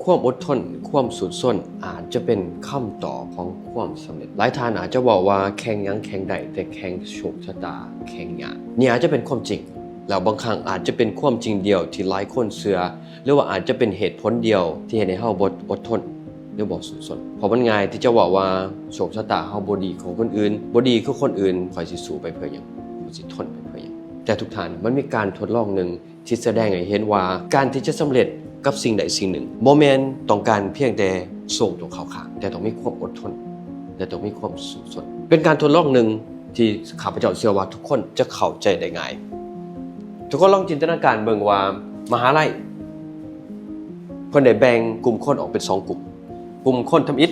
ຄວາມອົດທົນ, ຄວາມສູ້ຊົນອາດຈະເປັນຄຳຕອບຂອງຄວາມສຳເລັດ. ຫຼາຍທ່ານອາດຈະເວົ້າວ່າແຂ່ງຫຍັງແຂ່ງໄດ້, ແຕ່ແຂ່ງໂຊກຊະຕາແຂ່ງຍາກ. ນີ້ອາດຈະເປັນຄວາມຈິງ, ແລ້ວບາງຄັ້ງອາດຈະເປັນຄວາມຈິງດຽວທີ່ຫຼາຍຄົນເຊື່ອ, ຫຼືວ່າອາດຈະເປັນເຫດຜົນດຽວທີ່ເຮັດໃຫ້ເຮົາບໍ່ອົດທົນ ຫຼືບໍ່ສູ້ຊົນ. ເພາະມັນງ່າຍທີ່ຈະເວົ້າວ່າໂຊກຊະຕາເຮົາບໍ່ດີຄືຄົນອື່ນ, ບໍ່ດີຄືຄົນອື່ນ, ຂ້ອຍຊິສູ້ໄປເພື່ອຫຍັງ? ຂ້ອຍຊິທົນໄປເພື່ອຫຍັງ? ແຕ່ທຸກທ່ານ, ມັນມີການທົດລອງໜຶ່ງ ທີ່ສະແດງໃຫ້ເຫັນວ່າການທີ່ຈະສຳເລັດກັບສິ່ງໃດສິ່ງໜຶ່ງ ບໍ່ແມ່ນຕ້ອງການພຽງແຕ່ຊົງຕົວເຂົ້າຂ້າງ, ແຕ່ຕ້ອງມີຄວາມອົດທົນ ແລະ ຕ້ອງມີຄວາມສູ້ຊົນ. ເປັນການທົດລອງໜຶ່ງທີ່ຂ້າພະເຈົ້າເຊື່ອວ່າທຸກຄົນຈະເຂົ້າໃຈໄດ້ງ່າຍ. ທຸກຄົນລອງຈິນຕະນາການເບິ່ງວ່າມະຫາໄລ ເພິ່ນໄດ້ແບ່ງກຸ່ມຄົນອອກເປັນສອງກຸ່ມ, ກຸ່ມຄົນທຳອິດ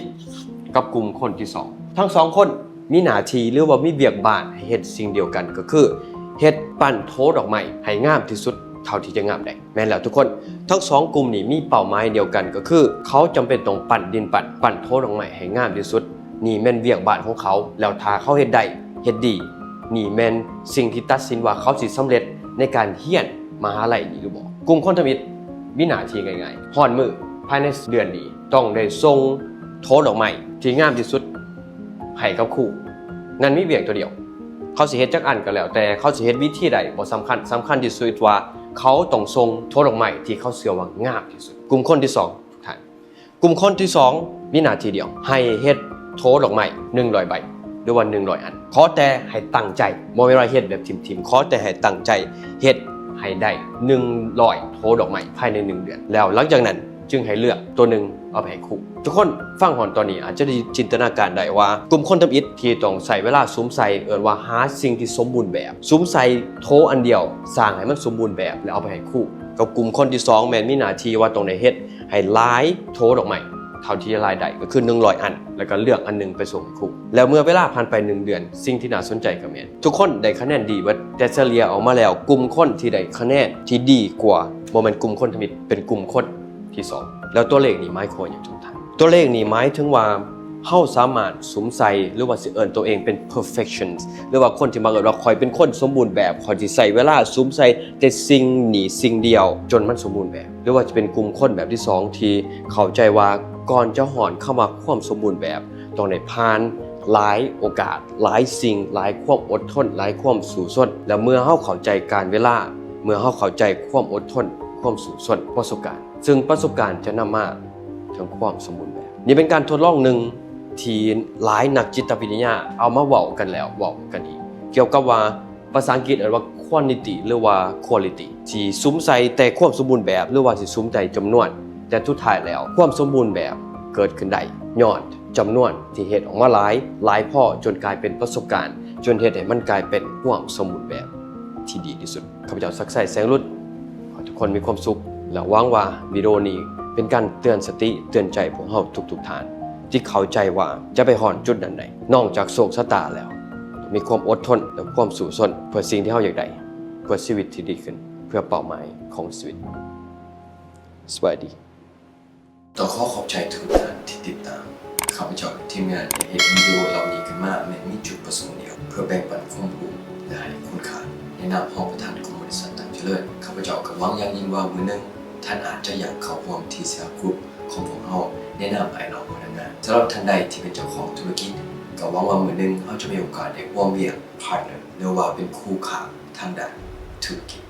ກັບກຸ່ມຄົນທີສອງ. ທັງສອງຄົນ ມີໜ້າທີ່ ຫຼືວ່າມີວຽກບ້ານໃຫ້ເຮັດສິ່ງດຽວກັນ ກໍຄືເຮັດ ປັ້ນໂທດອກໄມ້ໃຫ້ງາມທີ່ສຸດເທົ່າທີ່ຈະງາມໄດ້. ແມ່ນແລ້ວທຸກຄົນ, ທັງສອງກຸ່ມນີ້ມີເປົ້າໝາຍດຽວກັນ ກໍຄືເຂົາຈຳເປັນຕ້ອງປັ້ນດິນປັ້ນ, ປັ້ນໂທດອກໄມ້ໃຫ້ງາມທີ່ສຸດ. ນີ້ແມ່ນວຽກບ້ານຂອງເຂົາ, ແລ້ວຖ້າເຂົາເຮັດໄດ້, ເຮັດດີ, ນີ້ແມ່ນສິ່ງທີ່ຕັດສິນວ່າເຂົາຊິສຳເລັດໃນການຮຽນມະຫາໄລນີ້ຫຼືບໍ່. ກຸ່ມຄົນທຳອິດມີໜ້າທີ່ງ່າຍໆ, ຮ້ອນມື້ ພາຍໃນເດືອນນີ້ ຕ້ອງໄດ້ສົ່ງໂທດອກໄມ້ທີ່ງາມທີ່ສຸດໃຫ້ກັບຄູ. ນັ້ນມີວຽກຕົວດຽວ, ເຂົາຊິເຮັດຈັກອັນກໍແລ້ວແຕ່, ເຂົາຊິເຮັດວິທີໃດບໍ່ສຳຄັນ, ສຳຄັນທີ່ສຸດວ່າເຂົາຕ້ອງສົ່ງໂທດອກໄມ້ທີ່ເຂົາເຊື່ອວ່າງາມທີ່ສຸດ. ກຸ່ມຄົນທີສອງ ທຸກທ່ານ, ກຸ່ມຄົນທີສອງມີໜ້າທີ່ດຽວ, ໃຫ້ເຮັດໂທດອກໄມ້ໜຶ່ງຮ້ອຍໃບ ຫຼືວ່າໜຶ່ງຮ້ອຍອັນ. ຂໍແຕ່ໃຫ້ຕັ້ງໃຈ, ບໍ່ແມ່ນວ່າເຮັດແບບຖິ້ມໆ, ຂໍແຕ່ໃຫ້ຕັ້ງໃຈເຮັດໃຫ້ໄດ້ໜຶ່ງຮ້ອຍໂທດອກໄມ້ພາຍໃນໜຶ່ງເດືອນ, ແລ້ວຫຼັງຈາກນັ້ນ ຈຶ່ງໃຫ້ເລືອກຕົວໜຶ່ງເອົາໄປໃຫ້ຄູ. ທຸກຄົນຟັງຮອດຕອນນີ້ອາດຈະໄດ້ຈິນຕະນາການໄດ້ວ່າ ກຸ່ມຄົນທຳອິດທີ່ຕ້ອງໃຊ້ເວລາສຸມໃສ່ ເອີ້ນວ່າຫາສິ່ງທີ່ສົມບູນແບບ. ສຸມໃສ່ໂທອັນດຽວ, ສ້າງໃຫ້ມັນສົມບູນແບບ ແລ້ວເອົາໄປໃຫ້ຄູ, ກັບກຸ່ມຄົນທີສອງ ແມ່ນມີໜ້າທີ່ວ່າຕ້ອງໄດ້ເຮັດໃຫ້ຫຼາຍໂທດອກໄມ້ເທົ່າທີ່ລາຍໄດ້ ກໍຄືໜຶ່ງຮ້ອຍອັນ, ແລ້ວກໍເລືອກອັນໜຶ່ງໄປສົ່ງໃຫ້ຄູ. ແລ້ວເມື່ອເວລາຜ່ານໄປໜຶ່ງເດືອນ, ສິ່ງທີ່ໜ້າສົນໃຈກໍແມ່ນ ທຸກຄົນໄດ້ຄະແນນດີເບິດ, ແຕ່ສະເລ່ຍອອກມາແລ້ວ ກຸ່ມຄົນທີ່ໄດ້ຄະແນນທີ່ດີກວ່າ ບໍ່ແມ່ນກຸ່ມຄົນທຳອິດ, ເປັນກຸ່ມຄົນທີສອງ. ແລ້ວຕົວເລກນີ້ໝາຍຄວາມວ່າຫຍັງທຸກທ່ານ? ຕົວເລກນີ້ໝາຍເຖິງວ່າ ເຮົາສາມາດສຸມໃສ່ ຫຼືວ່າຊິເອີ້ນຕົວເອງເປັນ perfectionist ຫຼືວ່າຄົນທີ່ມັກເອີ້ນວ່າ ຂ້ອຍເປັນຄົນສົມບູນແບບ, ຂ້ອຍຊິໃຊ້ເວລາສຸມໃສ່ແຕ່ສິ່ງນີ້ສິ່ງດຽວຈົນມັນສົມບູນແບບ. ຫຼືວ່າຈະເປັນກຸ່ມຄົນແບບທີສອງ ທີ່ເຂົ້າໃຈວ່າກ່ອນຈະຮອດຄຳວ່າຄວາມສົມບູນແບບ ຕ້ອງໄດ້ຜ່ານຫຼາຍໂອກາດ, ຫຼາຍສິ່ງ, ຫຼາຍຄວາມອົດທົນ, ຫຼາຍຄວາມສູ້ຊົນ. ແລ້ວເມື່ອເຮົາເຂົ້າໃຈການເວລາ, ເມື່ອເຮົາເຂົ້າໃຈຄວາມອົດທົນ, ຄວາມສູ້ຊົນ, ປະສົບການ, ຊຶ່ງປະສົບການຈະນຳມາເຖິງຄວາມສົມບູນແບບ. ນີ້ເປັນການທົດລອງໜຶ່ງທີ່ຫຼາຍນັກຈິດຕະວິທະຍາເອົາມາເວົ້າກັນແລ້ວເວົ້າກັນອີກ ກ່ຽວກັບວ່າ ພາສາອັງກິດເອີ້ນວ່າ quantity ຫຼືວ່າ quality ຊິສຸມໃສ່ແຕ່ຄວາມສົມບູນແບບ ຫຼືວ່າຊິສຸມໃສ່ຈຳນວນ, ແຕ່ສຸດທ້າຍແລ້ວຄວາມສົມບູນແບບເກີດຂຶ້ນໄດ້ຍ້ອນຈຳນວນທີ່ເຮັດອອກມາຫຼາຍ, ຫຼາຍພໍຈົນກາຍເປັນປະສົບການ, ຈົນເຮັດໃຫ້ມັນກາຍເປັນຄວາມສົມບູນແບບທີ່ດີທີ່ສຸດ. ຂ້າພະເຈົ້າ ສັກໄຊ ແສງລຸດ, ຂໍໃຫ້ທຸກຄົນມີຄວາມສຸກ ແລະ ຫວັງວ່າວິດີໂອນີ້ເປັນການເຕືອນສະຕິ, ເຕືອນໃຈພວກເຮົາທຸກໆທ່ານ ທີ່ເຂົ້າໃຈວ່າຈະໄປຮອດຈຸດນັ້ນໄດ້ ນອກຈາກໂຊກຊະຕາແລ້ວ, ຕ້ອງມີຄວາມອົດທົນ ແລະ ຄວາມສູ້ຊົນ ເພື່ອສິ່ງທີ່ເຮົາຢາກໄດ້, ເພື່ອຊີວິດທີ່ດີຂຶ້ນ, ເພື່ອເປົ້າໝາຍຂອງຊີວິດ. ສະບາຍດີ. ຕ້ອງຂໍຂອບໃຈທຸກທ່ານທີ່ຕິດຕາມ. ຂ້າພະເຈົ້າ ແລະ ທີມງານໄດ້ເຮັດວິດີໂອເຫຼົ່ານີ້ຂຶ້ນມາ ແມ່ນມີຈຸດປະສົງດຽວ, ເພື່ອແບ່ງປັນຄວາມຮູ້ ແລະ ໃຫ້ຄຸນຄ່າ. ໃນນາມຮອງປະທານຂອງບໍລິສັດຕັງຈະເລີນ, ຂ້າພະເຈົ້າກໍຫວັງຢ່າງຍິ່ງວ່າມື້ໜຶ່ງ ທ່ານອາດຈະຢາກເຂົ້າຮ່ວມ ທີຊີອາ Group ຂອງພວກເຮົາໃນນາມອ້າຍນ້ອງພະນັກງານ. ສຳລັບທ່ານໃດທີ່ເປັນເຈົ້າຂອງທຸລະກິດ, ກໍຫວັງວ່າມື້ໜຶ່ງເຮົາຈະມີໂອກາດໄດ້ຮ່ວມວຽກ partner ຫຼືວ່າເປັນຄູ່ຄ້າທາງດ້ານທຸລະກິດ.